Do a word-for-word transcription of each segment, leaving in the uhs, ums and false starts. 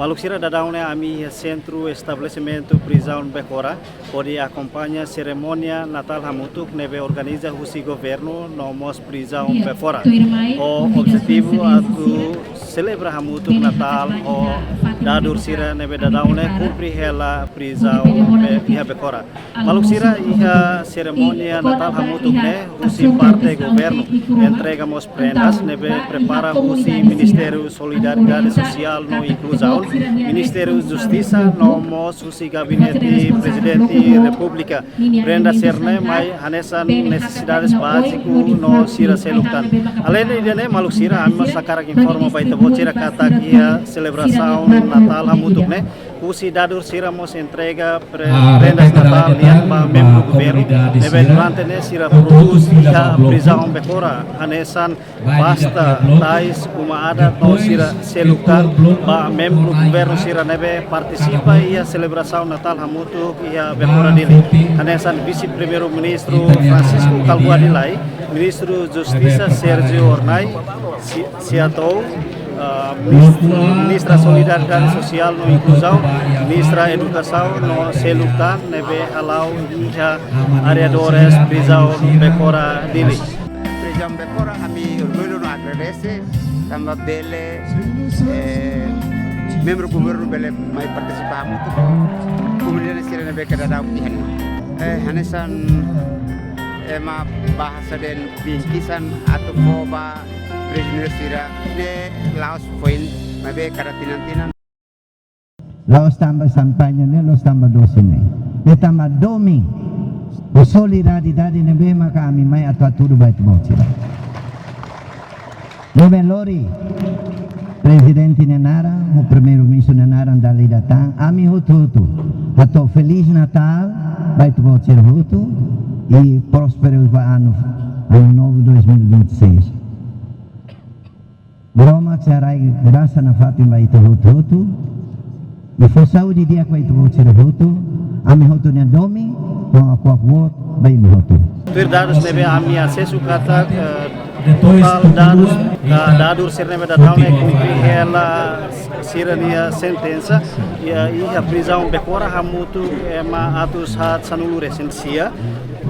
Maluk sira, daudaun ne'e ami iha sentru estabelesimentu prizaun Becora hodi akompaña serimónia Natál hamutuk ne'ebé organiza husi governu no mós prizaun Becora. Ho objetivu atu selebra hamutuk Natál ho dadur sira ne'ebé daudaun ne'e kumpre hela prizaun be iha Becora. Maluk sira, iha serimónia Natál hamutuk ne'e husi parte governu entrega mós prendas ne'ebé prepara husi Ministériu Solidariedade Sosiál no Inkluzaun, Ministériu Justisa no mós husi Gabinete Prezidente Repúblika. Prenda sira-ne'e mai hanesan nesesidades báziku no sira seluk tan. Aleinde ida-ne'e, maluk sira, ami mós hakarak informa ba ita-boot sira katak iha selebrasaun Natál hamutuk ne'e husi dadur sira mós entrega pre- prendas Natál nian ba membru governu ne'ebé durante ne'e sira prodús iha prizaun Becora, hanesan pasta, tais, uma adat no sira seluk tan ba membru governu sira ne'ebé partisipa iha selebrasaun Natál hamutuk iha Becora Dili. Hanesan Vise-Primeiru-Ministru Francisco Kalbuadi Lay, Ministru Justisa Sérgio Hornai, Si- Siatou, ah, Minis- Ministra Solidariedade Sosiál no Inkluzaun, Ministra Edukasaun no seluk tan ne'ebé hala'o iha arredores prizaun Becora Dili. Prizaun Becora, ami orgullu no agradese tanba bele, eh, membru governu bele mai partisipa hamutuk ho komunidade sira ne'ebé daudaun iha ne'e. Eh, hanesan ema bahasa dehan bingkisan atu fó ba prizioneiru sira ne'e la'ós foin, maibé kada tinan-tinan. La'ós tanba xampañe ne'e, la'ós tanba dose ne'e. Ne'e tanba domin. Ho solidariedade ne'ebé maka ami mai atu hatudu ba ita-boot sira. Ne'ebé lori Prezidente nia naran, ho Primeiru-Ministru nia naran dala ida tan, ami hotu-hotu hato'o Feliz Natal ba ita-boot sira hotu, e prósperu ba anu, anu novu dois mil e vinte e seis. Maromak sei haraik grasa nafatin ba ita hotu-hotu, e fó saúde di'ak ba ita-boot sira hotu, ami hotu nia domin, no akuak boot ba imi hotu. Tuir dadus ne'ebé ami asesu katak, eh, totál dadus, ka dadur sira ne'ebé daudaun ne'e kumpre hela sira-nia sentensa iha, iha prizaun Becora hamutuk ema atus haat sanulu-resin-sia.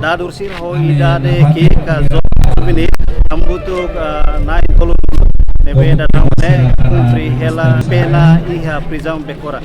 Dadur sira ho idade ki'ik ka jo-, juvenil hamutuk, eh, na'in-tolu ne'ebé daudaun ne'e kumpre hela pena iha prizaun Becora.